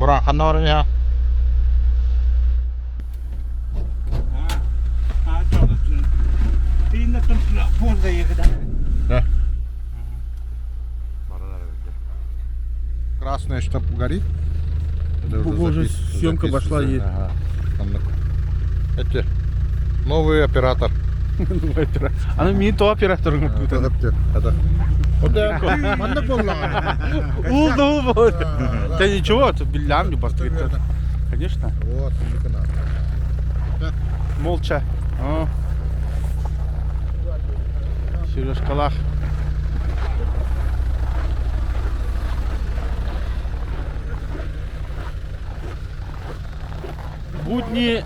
Буран ханна баран иһэ? Да. Красное что горит. Это Уже съемка пошла и- Ага. Это новый оператор. Аны мин то оператор Это. Манна буоллаҕа. Ул да ул был. Да ничего, тут биллям не Конечно. Вот, надо. Молча. О. Сережкалах. Будни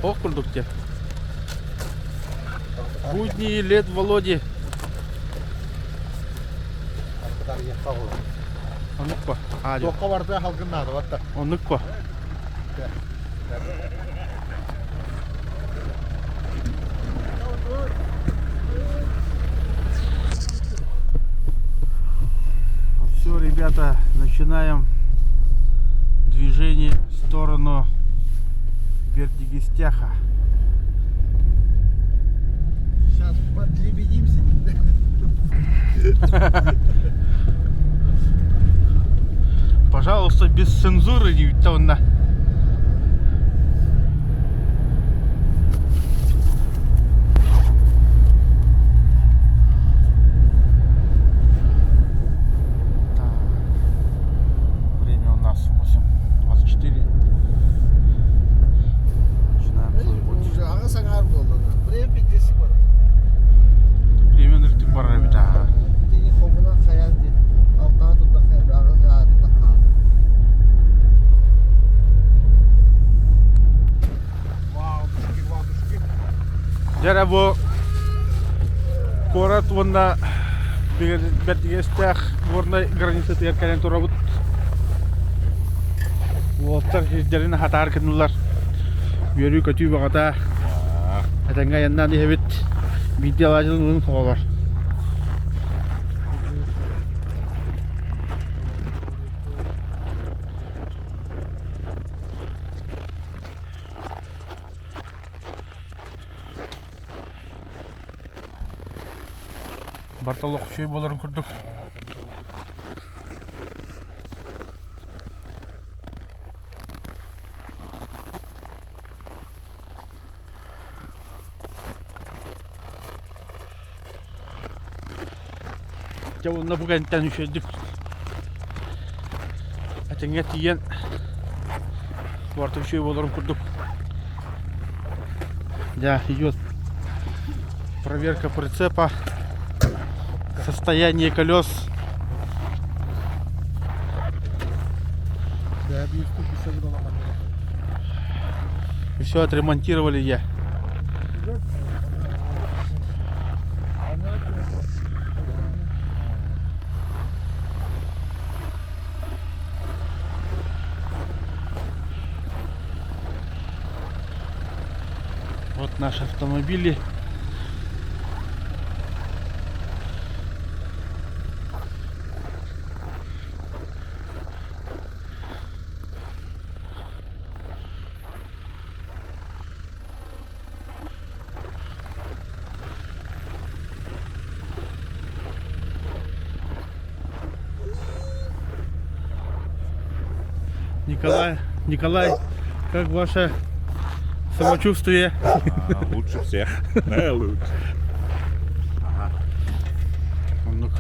Ох курдук те. Будни лет Володи. Оннукпа. Туохха барда халгын наада батта. Оннукпа. Все, ребята, начинаем движение в сторону Бердигестяха. Сейчас подлебедимся. Пожалуйста, без цензуры, на. Так. Время у нас 8.24. Начинаем свой путь. Уже аҕа саҥаар буолла. Время пиздеси бар. Время ыртык барар эбит аа. Тиги хомунан хайан ди. Алтаға турда хайан, аҕа саҕаатында хаалды. Ладушки, ладушки. Дьэ бу куорат уонна Бэрдигэстээх горнай границатыгар кэлэн турабыт. Уолаттар сирдэрин хатаар гыннылар. Үөрүү-көтүү баҕата этэҥҥэ айаннаан иһэбит. Биирдии алаадьылын ылын оҕолор. Барыта олох үчүгэй буоларын курдук. Дьэ уонна бу кэнниттэн үчүгэйдик этэҥҥэ тиийэн барыта үчүгэй буоларын курдук. Да, идет проверка прицепа, состояние колес. И все отремонтировали я. Вот наши автомобили. Николай, Николай, как ваше самочувствие? Лучше всех. Лучше. Оннук.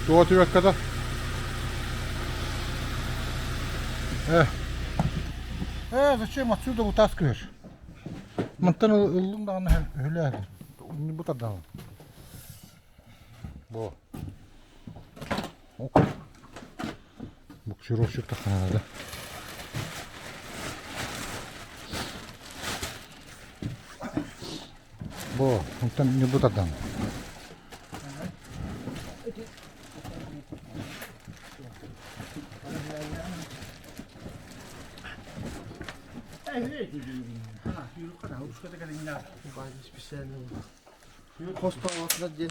Туох түбэкката? Э. Э, зачем отсюда вытаскиваешь? Мантан ыллыҥ даҕаны үһүлээх. Не бутардаҕын. Бу. Буксировщик таххана да. Бу, онтон ньурбу тардан. Хостооботунар диэн.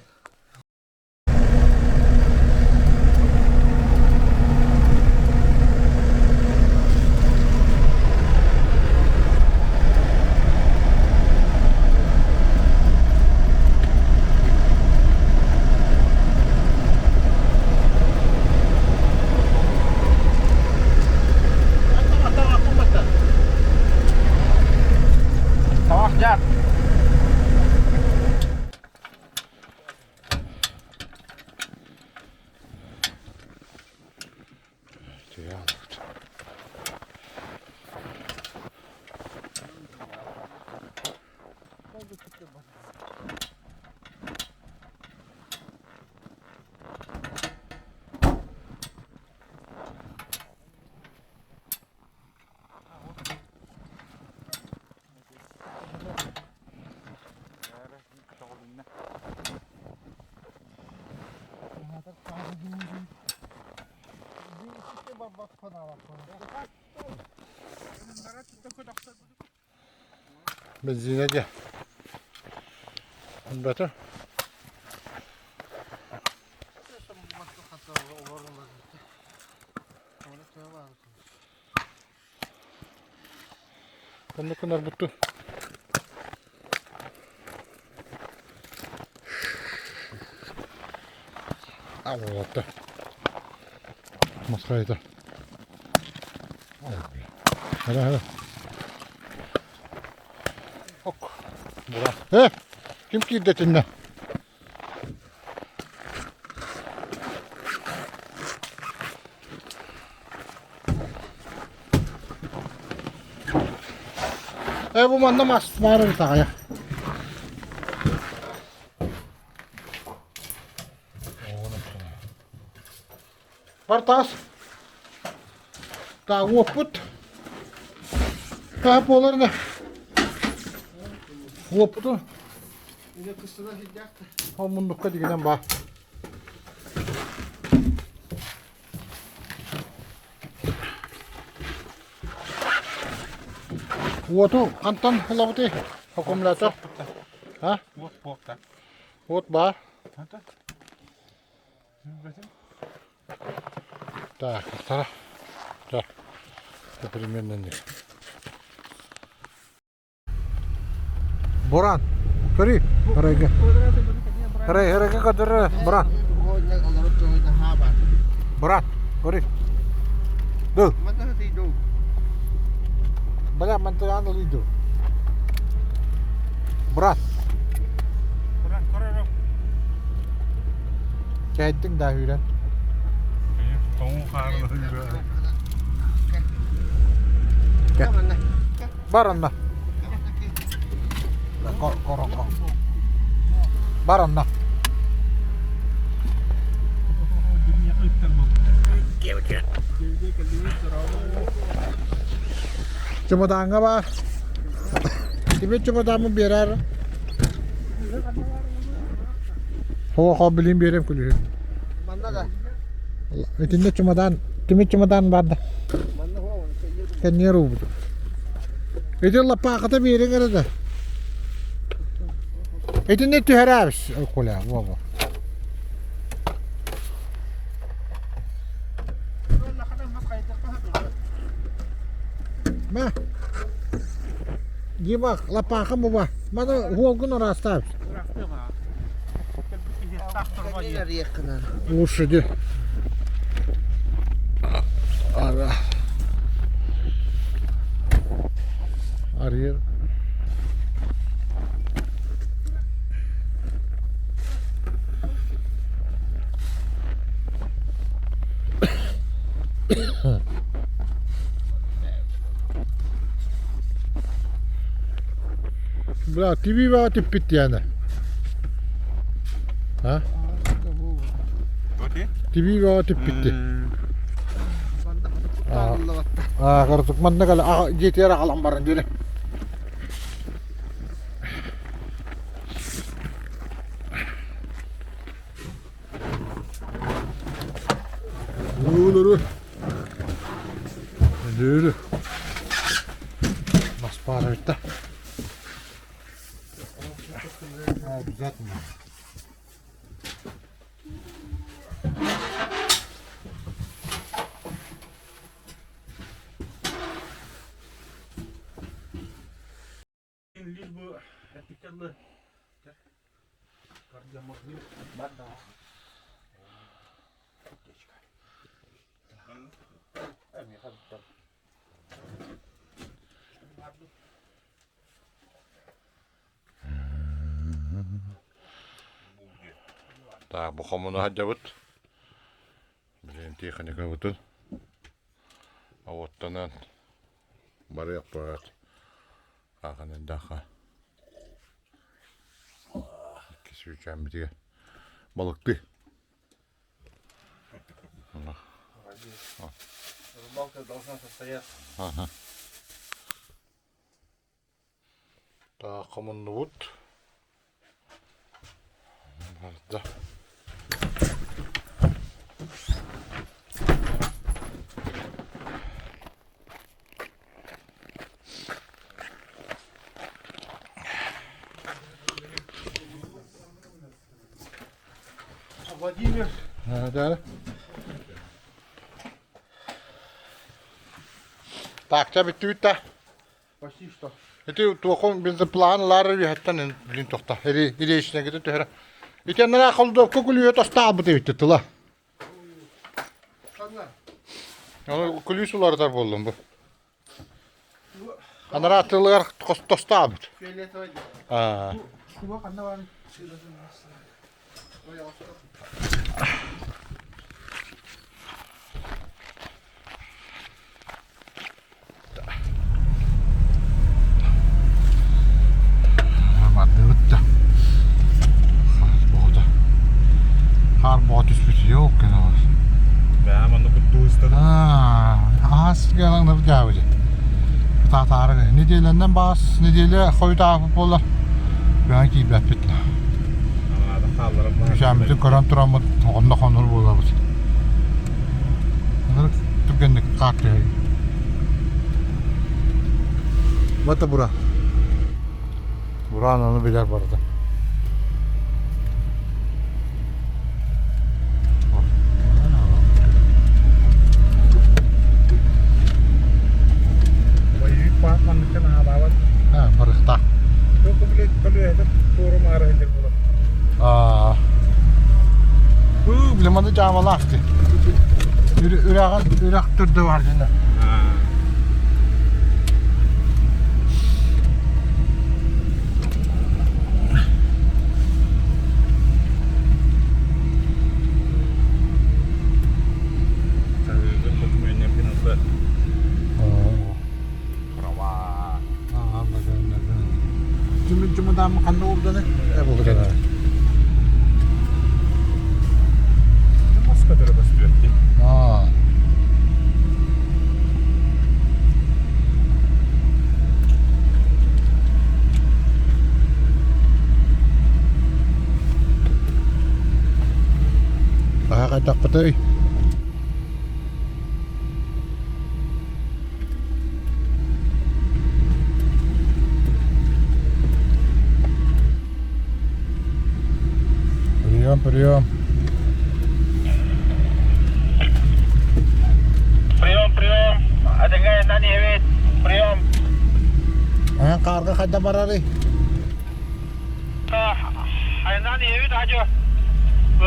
Табах дьаат. Бензинэ диэ. Бөтө. Оннук гынарбыттыы. Аллата. Масхайта. Хара хара. Ок. Бура. Э, ким киирдэ итиннэ? Э, бу манна мас баар эбит аҕайа. Бар таас. Таа уоппут. Таа буолар да. Уоппуту. Ол муннукка дигинэн баар. Уоту хантан ылабытый? Аккумулятор? А? Уот буокта. Уот баар. Так, вторая. Так. Это примерно не. Буран, көрүй, Райга. Рай, Райга көтөрө, Буран. Буран, көрүй. Ду. Бля, мантыран ылыйду. Буран. Буран, көрөрөм. Кэйдиҥ да үүрэн. Тоҥуу хаарын үүрэн. Бар онно. Коро Бар онно. Чымадааҥҥа баар. Тимир чымадааммын биэрээр. Хоо билин биэрэм күлүһүн. Манна да. Итиннэ чымадаан, тимир чымадаан баар да. Кэнниэр уубутум. Ити лаппаахыта биэриҥ эрэ да. Итиннэ түһэрээбис Коля, Вова. Мэ. Дима, лаппаахым буба. Маны уолгун ыраастаабыс. Лучше ди. Ара. Арыйар. Бля, TV баҕа типпит диэни. А? TV баҕа типпит ди. Кырдьык манна кэлэ дьиэтигэр аҕалан баран диэри. Уулары. Өлөрү. Бас баар эбит да. Обязательно. Лишь бы эпикеллы кардиомагнит бар да. Аптечка. Так, бу хомуна сылдьабыт. Билигин тиэхиньикабытын оҕуттанан барыахпыт. Ааханырдаахха икки сүүчээммитигэр балыктыы. Рыбалка должна состояться. Ага. Так, хомуннубут. Барда. Владимир. Да. Так, чэ бүттүбүт да. Почти что. Ити туохун бензоплан ылаары үһэттэн блин тохта. Ириэчнэгити түһэрэ. Итиэннэрэ холдуопка күлүүһэ тостаалбыт эбит тыла. Аны күлүүс уларытар буоллум бу. Анараа тылыгар тостаабыт. Фиолетовый. Аа. Шуба ханна баар? Бардыбыт да. Хаар боҕото. Хаар боҕо түспүт yok gene var. Бээ манна куттуу истэн. Аас гынан дьаабыт. Таатаары неделянан баас неделя хойутаабыт буолар. Бэҕэ киирбэппит. Анаада хаалларан Күсээммитин көрөн тураммыт онно хонор буолабыт. Ынырык түргэнник хаар түһэр. Бата бура. Бураан ону билэр барыта. Боевик баат манныктан аалаабат. Ha, барыхтаах. Туох билет көлүөһэтэ туору маара сылдьар буолар. Аа. Уу, бile маны жаамалаах дии. Үрэҕин үрэх төрдө бар дьинэ. Сарыыгын докумуоннаргын ылла. Права. Чумадаам ханна уурданы? Э, Москва көстүөтти. Аа. Аха хайдахпытый? Прием, прием. Прием, прием. Адыгай наневит. Прием. Эн хаарга хайда барарый? Айнан евит ажо.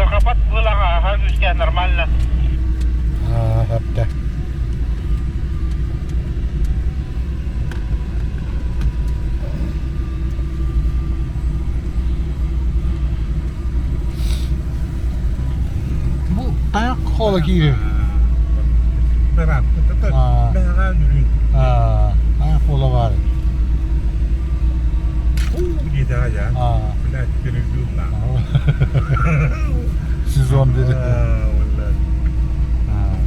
Капат булага хагүскә нормально. Аа, хэптэ. Бу тайах хола киирэр. Аа. Бэҕээ нүрүүн. Аа, тайах хола баар. Уу диэтэҕэ дьэ. Аа. Блядь, перебил на. Сезон dedi. Аа, валла. Аа.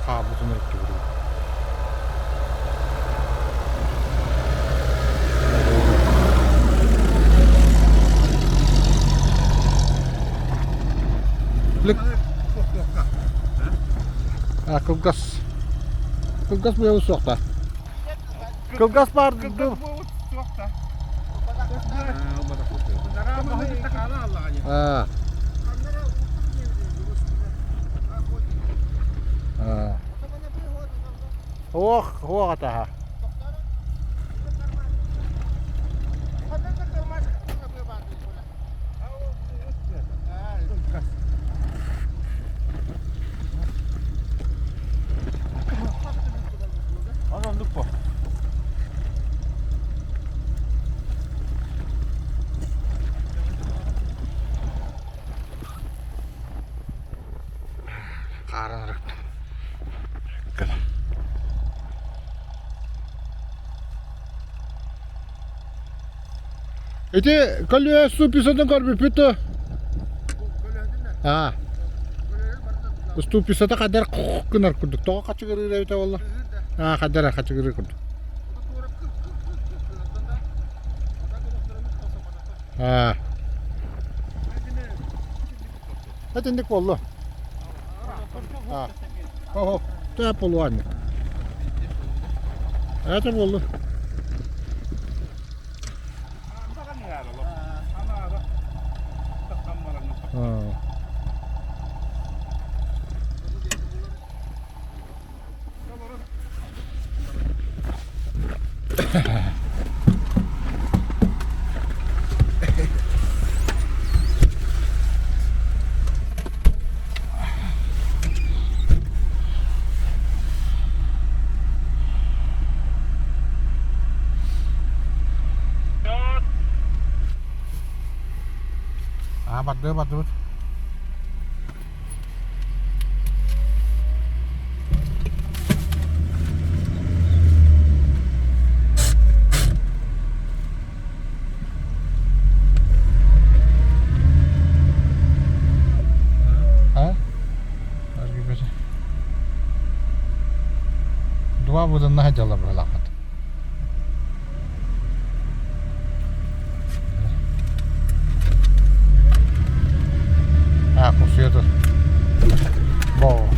Хаалбытын өрүттүбүт. Кылгас. Кылгас буолу суохта. Кылгас баар Аа. Аа. Ох, ох атаха. Хааран Ити көлүө ступицатын көрбүппүт дуо? Аа. Ступицата хадar гынар курдук. Тоҕо хачыгырыыр эбитэ буолла? Аа, хадара хачыгырыыр курдук. Аа. Этинник буолла. Аа. Оһо, тää буолуо Это буолла. Аа. Аа, бардыы бардыбыт. А? Два буданнаха дьалла быһалаахпыт. А, курсуйа Бо.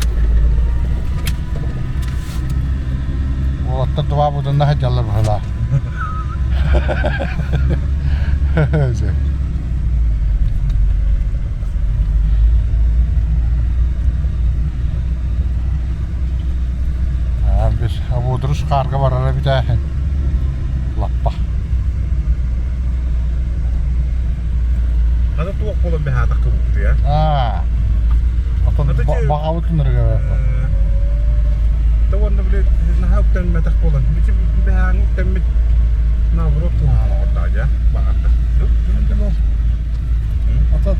Уолаттар два буданнаха дьалла быһалаах. Біз обудурус хаарга барара бүтээһин лаппа. Хата туох буолан бэһаатах кыбыппыт Аа. Отон баҕабытын ырыга Та уонна били наһаа үктэммэтэх буолан бити бэһээҥи үктэммит наоборот куһаҕан оҕордоо дьэ баҕарда. Отон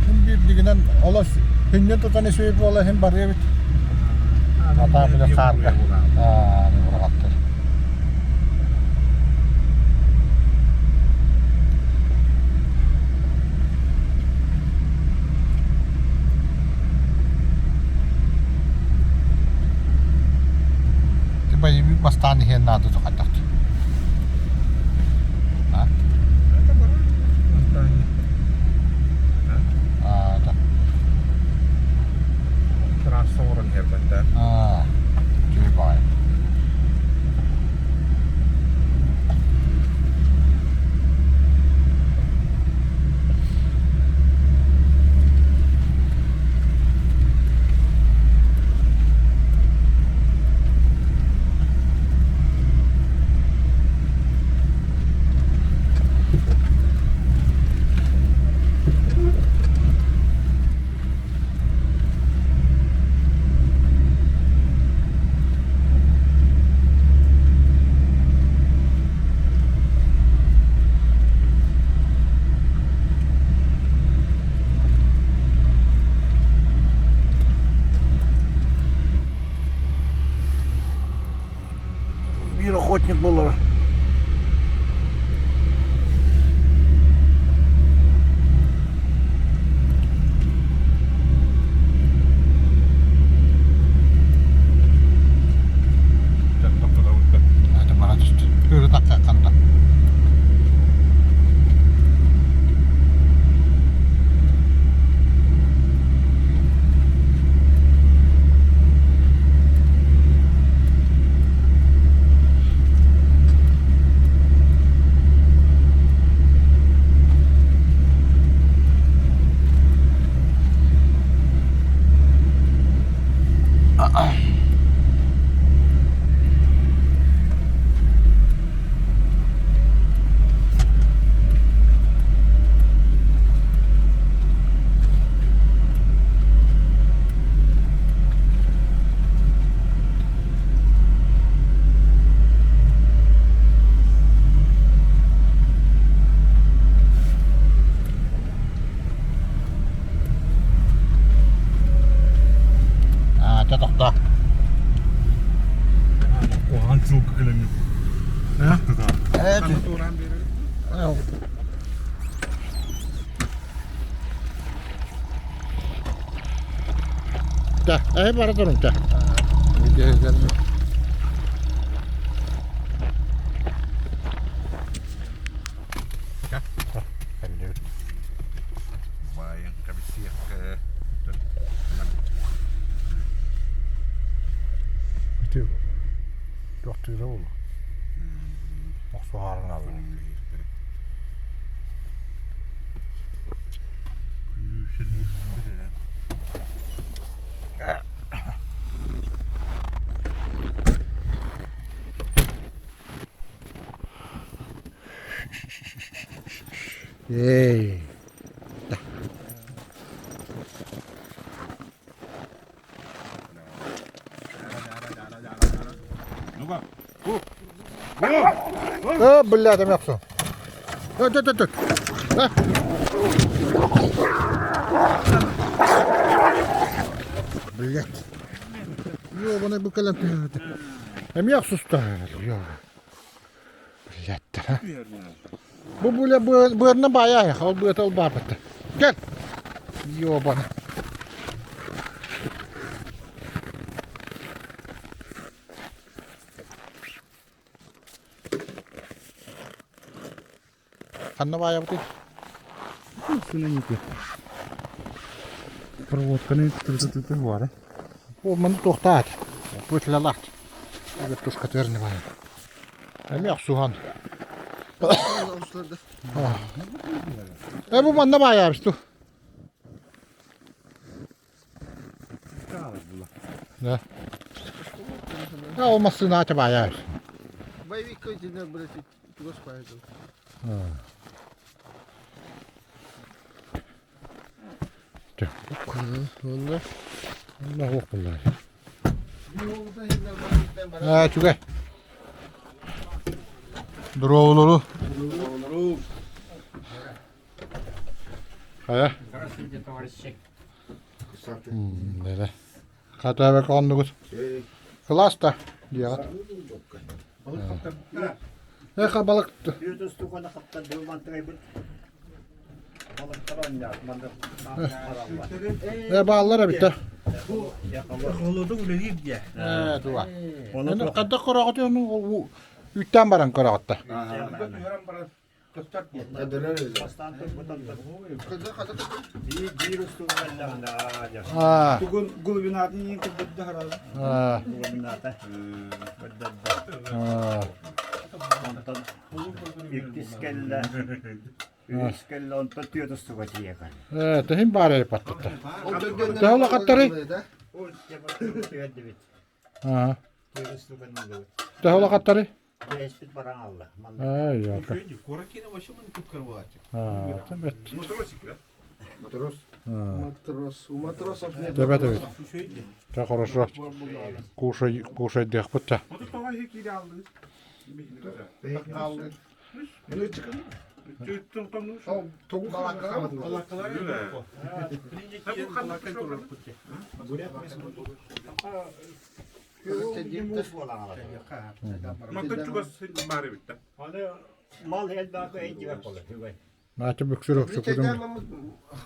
күн биирдигинэн олос күннүн тутан үсүүй буола иһин барыа эбит. Атаа били хаарга. Аа, быраҕаттар. Ти боевик бастаан иһиэн наада хайдах А? А, да. Трасса оҥорон иһэр да. Аа, үчүгэй баҕайы. Биир охотник буолара. Чэ тохтоо. Куһаҕан сылгы кэлэммит. Ээ, Чэ, эһи бара туруҥ, чэ. Баайын кэбисиэххэ. Ити туохтуура буолуо. Охсуһаарыҥ аалла. Эй. Э, блядь, эмээхсин. Өт, өт, өт, өт. Блядь. Ёбаный бу кэлэн түһэрдэ. Эмиэ охсуста. Блядь, а. Бу бля быарна баайа, ол быата ол баарбатта. Кел. Ёбана. Ханна баайабытый? Проводканы тырсытыты буара. Бу маны туохтаат. Путилалаах. Вертушка төрнө баайа. Эмиэ охсуһан. Э бу манна баайабыз ту. Да. А ол массыына баайар. Боевик итиннэр блядь чугас баайдым. Онно онно буоллар. Аа үчүгэй. Здорово, Хайа? Здравствуйте, товарищи. Нэрэ. Хатаабак оннугут. Кылаас да диэҕит. Эха балык. Э бааллар эбит да. Холодук үлэлиир диэ. Э туга. Оны хадда көрөҕүт ону үттэн баран көрөҕүт да. Тугун глубинатын иин кырдырды харалы. Глубината. Онтон иккис кэллэ. Үһүс кэллэ, онтон түөрт устуга тиийэкэн. Э, тэһин баар эрэ паттата. Төһө улахаттары? Аа. Төһө улахаттары? Бэйэспит баран алла. Ай, яка. Куракина вообще мы тут кровати. Аа, тэбэт. Матросик, да? Матрос. Матрос. У матросов нет. Тэбэт эбит. Тэ хорошо. Кушай, кушай диэхпит та. Вот это давай кидалды. Мал элбаакы эйдигэ болар. Наачы бүксүр өксүкүдүн.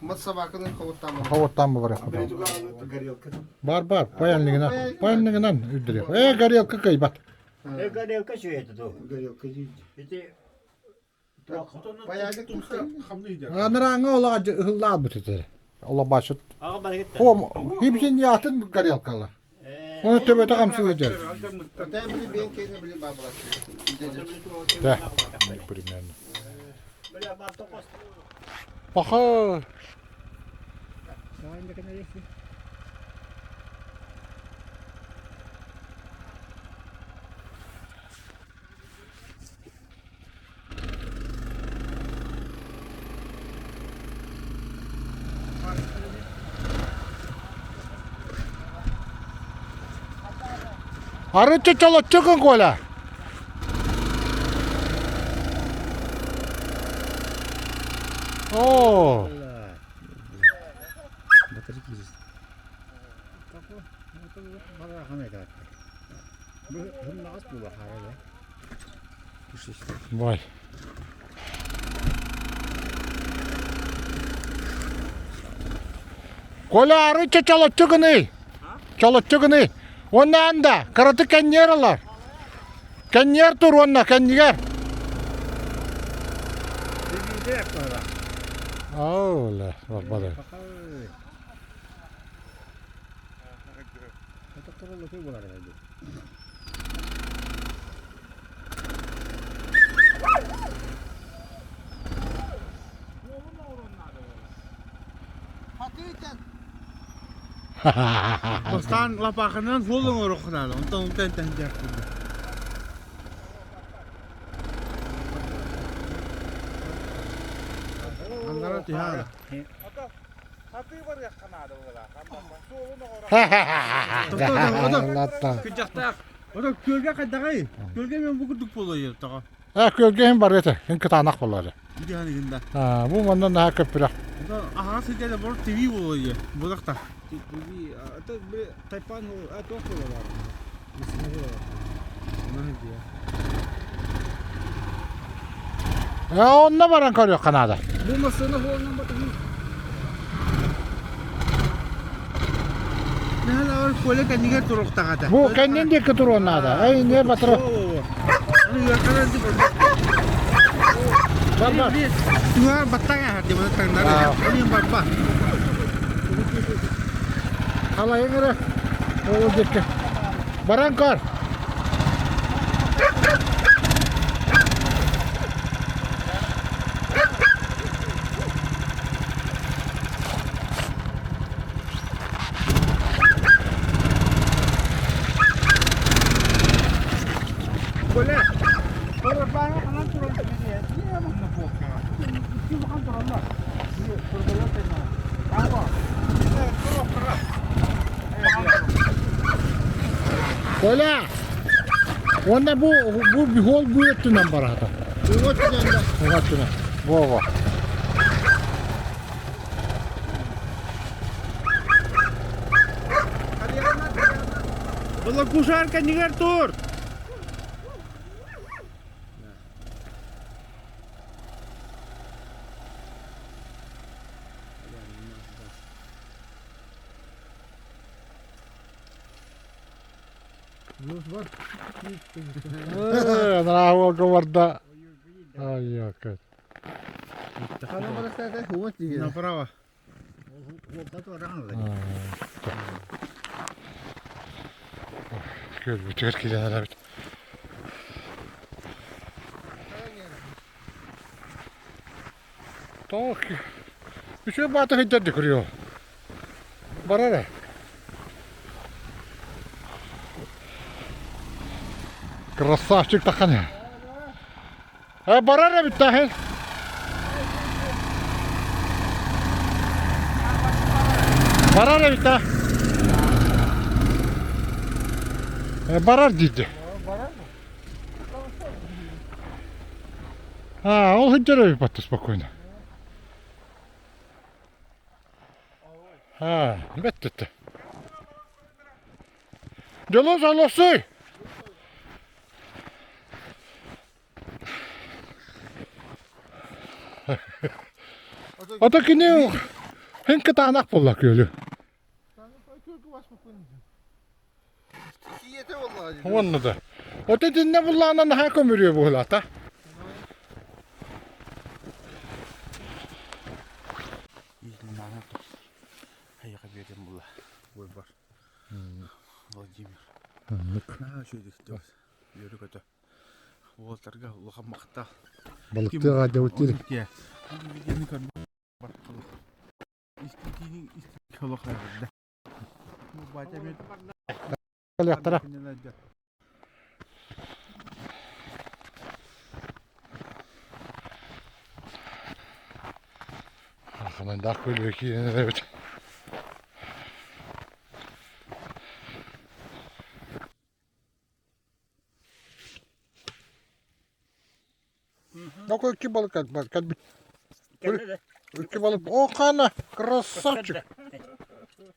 Мат собаканы ховуттаамын. Ховуттаан бар Бар бар, паянлыгынан. Паянлыгынан үрдүрүөх. Э, горелка кыйбат. Э, горелка сүйэтэ ту. Горелка Ити Анарааңа ола ыһыллаабыт этэр. Ола башыт. Хом, хипсин яатын горелкала. Оны төбөтө хамсыга дьэр. Да, примерно. Паха. Арыччы чолоччукун Коля. О! Бай. Коля арыычча чолоччу гыный. Чолоччу гыный. Уонна анда кыраты кэнниэр ылар. Кэнниэр тур уонна кэннигэр. Ооле, барбады. Бастаан лапаахынан суол оҥоруоххунаада, онтон онтон тэһдиэх курдук. Аннара түһэҕин. Ото күөлгэ хайдаҕай? Күөлгэ мен бу курдук буолуо тоҕо. Э, күөлгэ иһин барыата, иһин кытаанах буолар. Дьаһан иһин да. Бу манна наһаа көппүрэх. Ото аһаҕас сидэ бор ТВ буолуо Булахта. ТВ, это тайпан туох буолар. Онно баран көрүөххэ наада. Бу массыына хуонан батыһын. Наһаа Коля кэннигэр туруохтаҕата. Бу кэннин диэки туруон наада. Эй, не батыра. Бар бар. Туһар баттаҥ аһар дии таҥнары. Онин барба. Халайың эрэ. Ол диэки. Баран көр. Коля, Коля, ханан туран Коля! Уонна бу бу биһол бу өттүнэн бараата. Уҥа өттүнэн. Во-во. Волокушар кэннигэр тур! Анараа барда. Ай, Направо. Күөлбүтүгэр киирэн эрэбит. Тоох үчүгэй баата сылдьар декрүө. Барар ээ. Красавчик таххан Э, барар эбит да Барар эбит да. Э, барар диде. А, ол сылдьар эбит батта спокойно. А, бэттэтте. Дьолу солосуй! Ото кини һин кытаанах буолла күөлү. Уонна да. Ото итиннэ буллаана наһаа көмүрүө буолаата. Хайаха биэрдим була. Буй бар. Владимир. Наһаа үчүгэй Үөрэ-көтө. Уолтарга улахан махтал. Балыктыаҕа дьабыттыыр. Кэлиэхтэрэ. Ханандаах көлүө киирэн эрэбит. Какой икки балык кэлбит. Икки балык. О, хана, красавчик.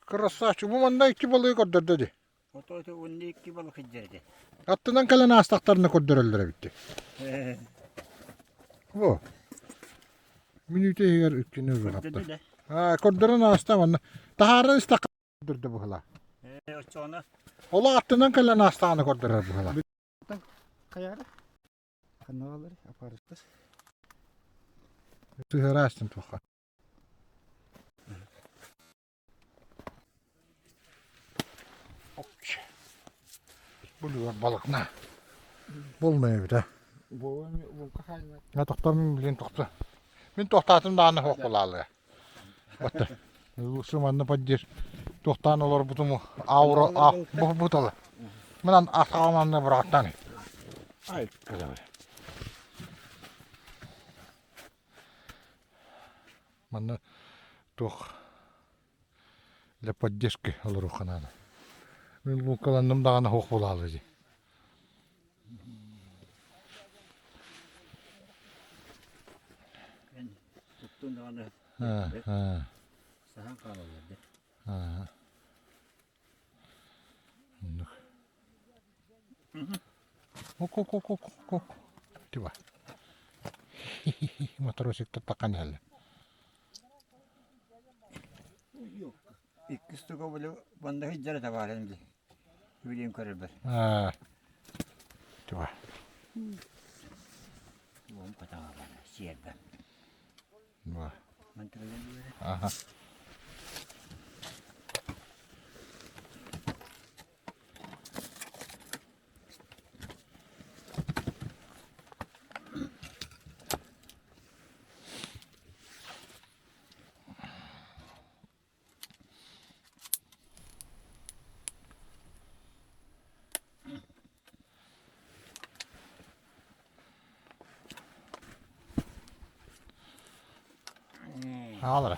Красавчик. Бу манна икки балыгы көрдөрдө дии. Ото 12 балык сылдьар этэ. Аттынан кэлэн аастахтарына көрдөрөллөр эбит. О. Мүнүүтэ иһигэр иккини ырыһапта. Аа, көрдөрөн ааста манна. Таһааран истэххэ көрдөрдө быһыла. Ээ, оччоҕуна. Олох аттынан кэлэн аастаҕына көрдөрөр быһыла. Хайаары? Ханна апарыстар? Сыһыара астын туохха. Булуор балыкна. Булмай эбит а. Я тохтом блин тохто. Мин тохтаатым даҕаны суох буолаалыа. Батта. Лучше манна поддержь. Тохтаан олорбутум аура бутала. Мынан атаҕым бырахтан. Ай, Манна туох для поддержки олоруохха наада. Мин луукаланным даҕаны суох буолаалы дии. Туттун даҕаны саһан хаалаллар дии. Оннук. Ок-ок-ок-ок-ок. Тиба. Матросиктар таххан иһэллэр. Иккис туга били манна сылдьар этэ баарын дии. Билиим көрөрбөр. Тиба. Уом катаҕа бара сиэрбэ. Аха. Хаалара.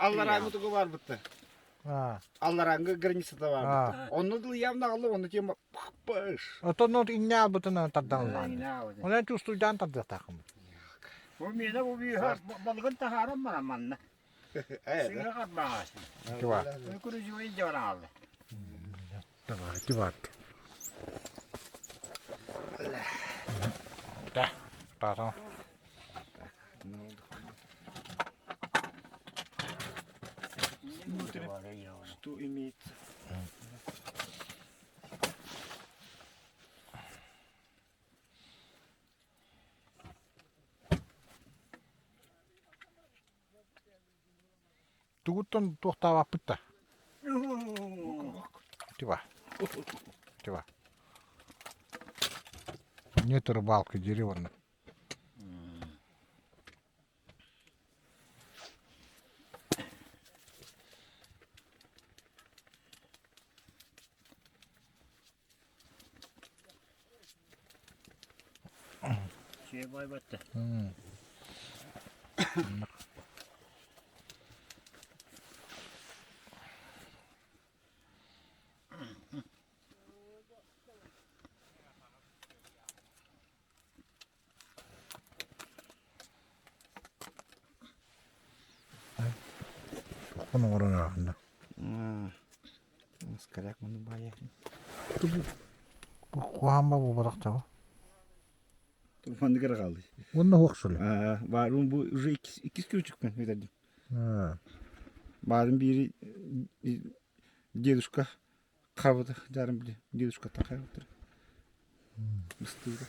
Алларааҥҥы тугу барбытта. Алларааҥҥы границата барбытта. Онно дыл явно аҕалла, онно тема паш. Отон инне албытын тардан ыллаан. Онон чувствуйдаан тардыахтаахым. Бу миэнэ бу бүүһэ балыгын таһааран баран манна. Сыыһа харбаҕас. Тыва. Күрүзү илдьэ бараалла. Давай, тыват. Таатан. Что имеется? Тугуттан туохтаабаппыт да? Тива. Тива. Нет рыбалки деревянной. Туохпун оҥорон ааһынна. Скоряк муну баайа. Куһаан ба буолбатах дьаба. Маннык эрэ хаалый. Уонна суох шуле. Баарым бу уже иккис күрүчүкпүн бүтэрдим. Баарым биири дедушка хабыта дьаарым били дедушка тахайбыттар. Быстыыра.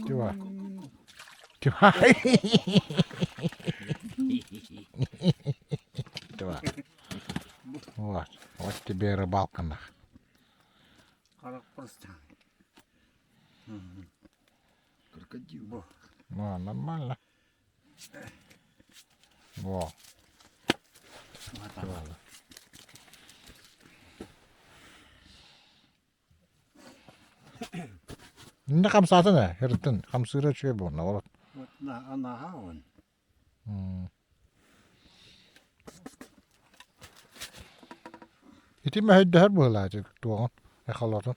Тива. Тива. Тива. Вот. Вот тебе и рыбалка нах. Крокодил. Ну, нормально. Во. Инде хамсаатын ээ, ырытын, хамсыыра үчүгэй буолна, вот. Наһаа Ити мэһэйдэһэр быһыылаах ити туоҕун, эхолотун.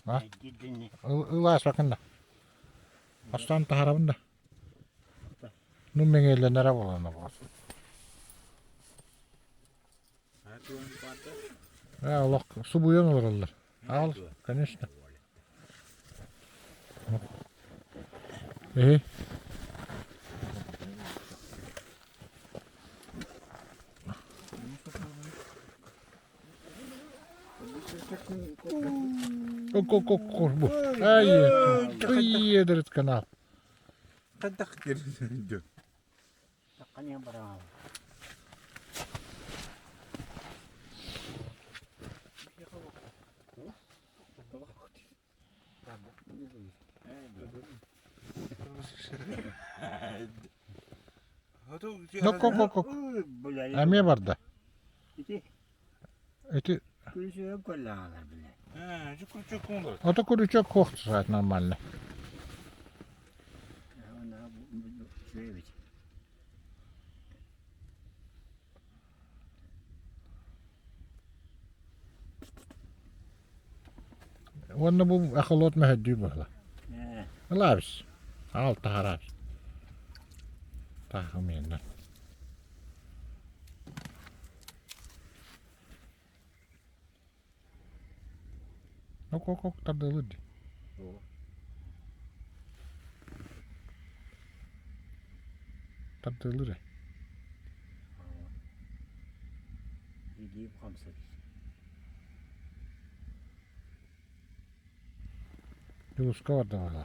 А? Ылаасакын да. Бастаан таһарабын да. Ну мэҥиэлэнэрэ буолан буолар. Ээ, олох субуйан олороллор. Ал, конечно. Эһи. Ко-ко-ко бу. Ай, ый, канал. Хайдах кирдин Ну, ко-ко-ко. Эмиэ барда. Ити Ото күрүчүөк суох саат нормально. Уонна бу эхолот мэһэйдии буолла. Ылаабыс. Аал таһараабыс. Таах миэннэр. Ок-ок-ок тардыалыыр дии. Тардыалыыр ээ. Дьулуска барда баҕа.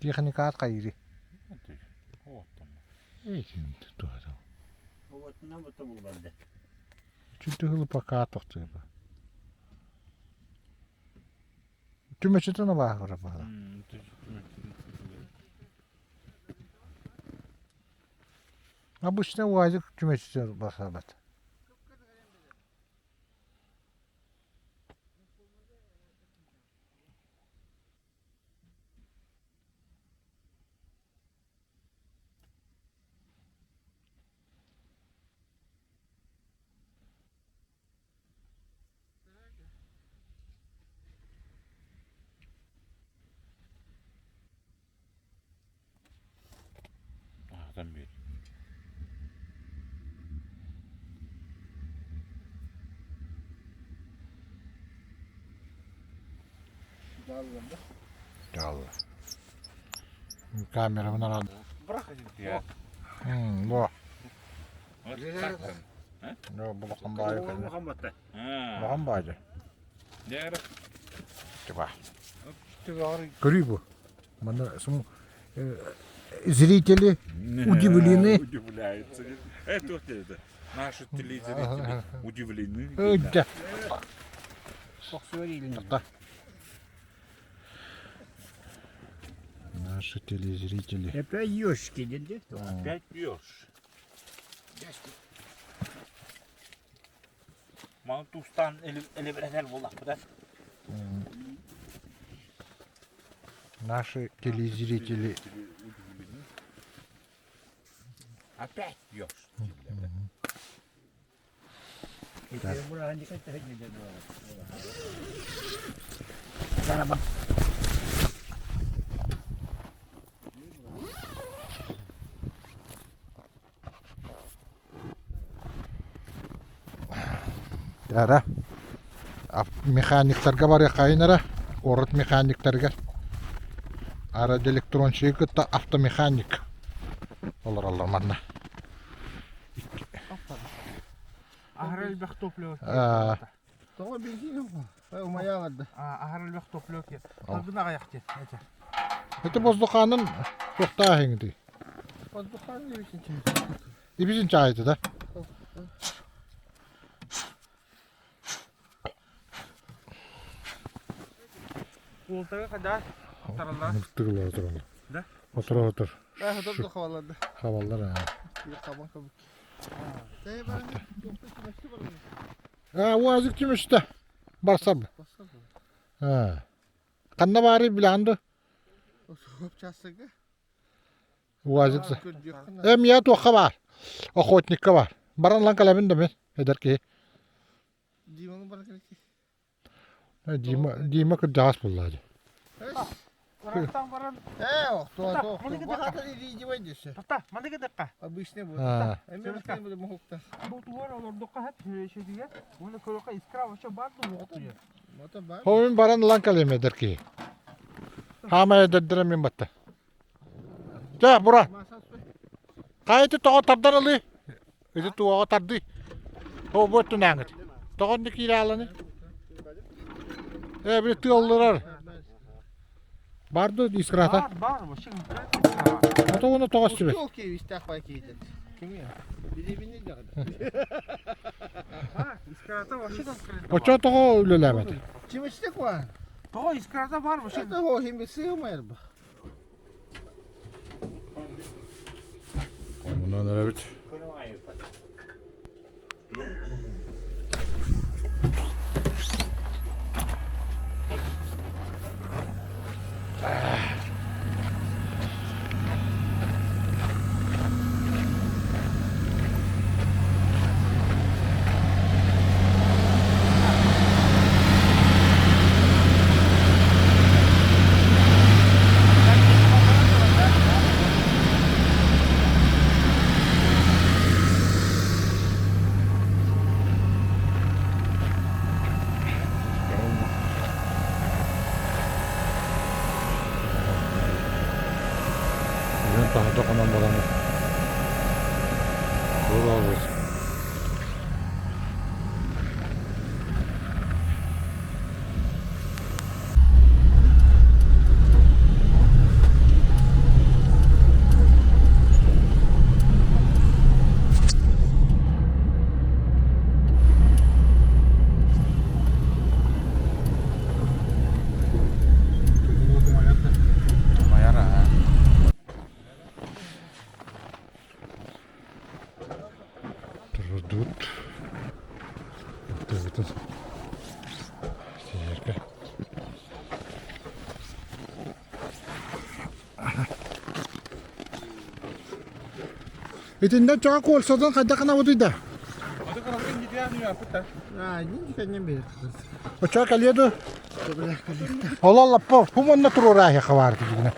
Техникаат хайыырый? Чүтүһүлү пока тохтуйба. Түмэчитин абааһыра баара. Обычно УАЗик түмэчитин басабат. Устан биэр. Дьаалла. Камерабын аран. Бу. Булахан баайы кэллэ. Улахан баайы. Тыба. Көрүй бу. Маны зрители удивлены. Удивляются. Это вот это. Наши телезрители удивлены. Да. Наши телезрители. Опять ёшки, деді. Опять пьешь. Маны тустан элебирэтэр буоллахпыта. Наши телезрители. Опять пьешь. Ара механиктарга барыаххайын эрэ, куорат механиктарыгар. Радиоэлектронщигы кытта автомеханик олороллор манна. Аһара элбэх топливо. Тоҕо бензин умайааларда. Аһара элбэх топливо Салгын аҕыйах диэн этэ. Это воздуханын туохтааһыҥ Воздухан ибисин Ибисин чаайыты да? Уолтага хада тараллар. Тыгылар тураллар. Да? Отур отур. Э, хотор да хаваллар. Хаваллар. Хабан кабык. А, уазик түмүстэ. Барсам. А. Ханна баарый билэҕин дуо? Участока. Уазик. Эм я туохха баар. Охотникка баар. Баран лан кэлэбин да мин эдэр киһи. Диманы баран кэлэки. Дима Дима кырдьаҕас буоллаа дии. Ырахтан баран. Э, охто, охто. Бахата диди десе. Тота, маны гыдыкка. Обычный будет. Эми обычный будет мохукта. Бу туар олордукка хат шедиге. Уну көрөккө искра вообще бар ду моктуя. Мото бар. Хомин баран ылан кэлиэм эдэр киһи. Хаамай эдэрдэрэ мин батта. Чэ, бура. Хайты тоҕо тардар ылыы? Ити туоҕа тардыы. О, бу өттүнээҥит. Тоҕо инник киирэ Э, били тыаллырар. Бар ду искрата? Бар, бар, вообще Ото уну тоҕо истибэт. Ол киевистэх бай киитет. Кими? Билибини дьаҕыда. Искрата вообще конкретно. Оччо тоҕо үлэлээбэт? Чимичте куан. Тоҕо искрата бар вообще. Это хохим сыымайрба. Онон эрэбит. Бүгүн таһырдьа хонон баран туруорабыт. Турдут. Турдут. Сиэргэ. Итиннэ чоҕо куолсатан хайдах гынабытый да? Оччоҕо кэлиэ дуо? Оло лаппа, бу манна туруораахыха баар дигинэ.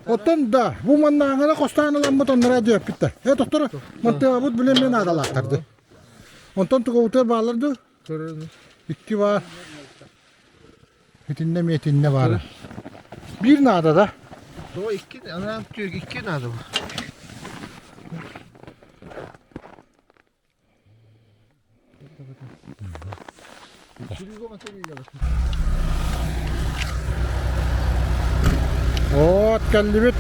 Оттон да, бу маннааҥҥа хостоон ыламмыт оннора диэппиттэр. Э, тохтор, мантыабыт билэн мен наадалаахтарды. Онтон тугубутугар бааллар дуу? Икки баар. Итиннэ эмиэ итиннэ баара. Биир наада да. Тоҕо икки, анаан түөрт икки наада бу. Вот кэллибит.